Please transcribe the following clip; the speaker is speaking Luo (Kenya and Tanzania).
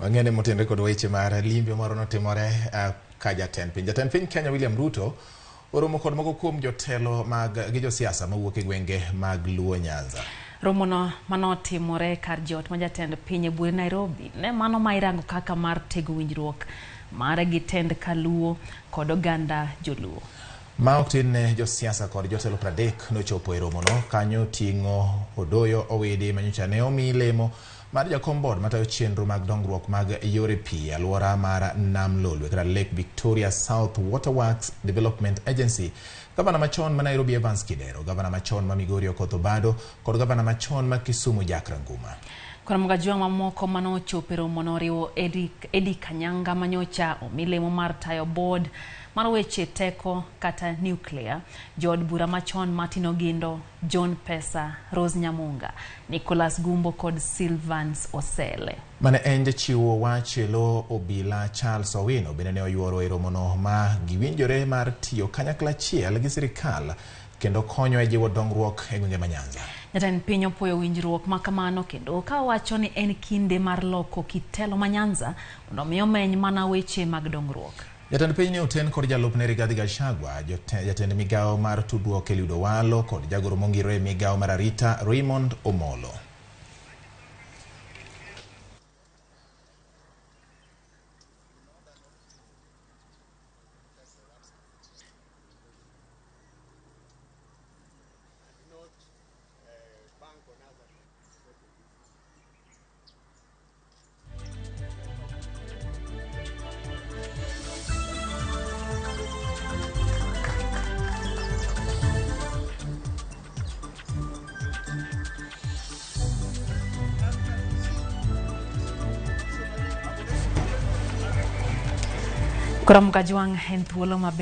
Wang'e ni motenre kod weche mar limbe moro notimore ka jatend piny. Jatend piny Kenya William Ruto oromo kod moko kuom jotelo mag gi josiasa mawuok e gwenge mag Luo Nyanza. Romono manotimore kar jot ma jatend piny e buore Nairobi ne mano ma irango kaka mar tego winjruok mare gi tend kaluo kod oganda joluo. Ma ok tin ne josiasa kod jotelo 30 nochopo e romono kanyo ting'o Odoyo Owidi manyocha ne omi lemo mar jakom board matayo chenro mag dongruok mag yore pi e alwora mar Nam Lolwe kata Lake Victoria South Waterworks Development Agency, gavana machon ma Nairobi Evans Kidero, gavana machon ma Migori Okoth Obado kod gavana machon ma Kisumu Jack Ranguma. Kod Kajwang' mamoko manochopo e romono oriwo Eddie Kanyanga manyocha omi lemo mar tayo board mar weche teko kata nuclear, jood bura machon Martin Ogindo, John Pesa, Rose Nyamunga, Nicholas Gumbo kod Silvans Osele. Mane en jachiwo wach e lo obila Charles Owino bende ne oyuoro e romono ma giwinjore mar tiyo kanyakla achiel gi sirikal kendo konyo e jiwo dongruok e gwenge ma Nyanza. Jatend piny opuoyo winjruok ma kamano kendo ka owacho ni en kinde mar loko kit telo ma Nyanza mondo mi omeny mana weche mag dongruok. Jatend piny ne oten kod jalupne Rigathi Gachagua, jatend migawo mar tudruok Eliud Owalo kod jagoro mongirore e migawo mar arita Raymond Omolo. Koro Kajwang' en thuolo maber.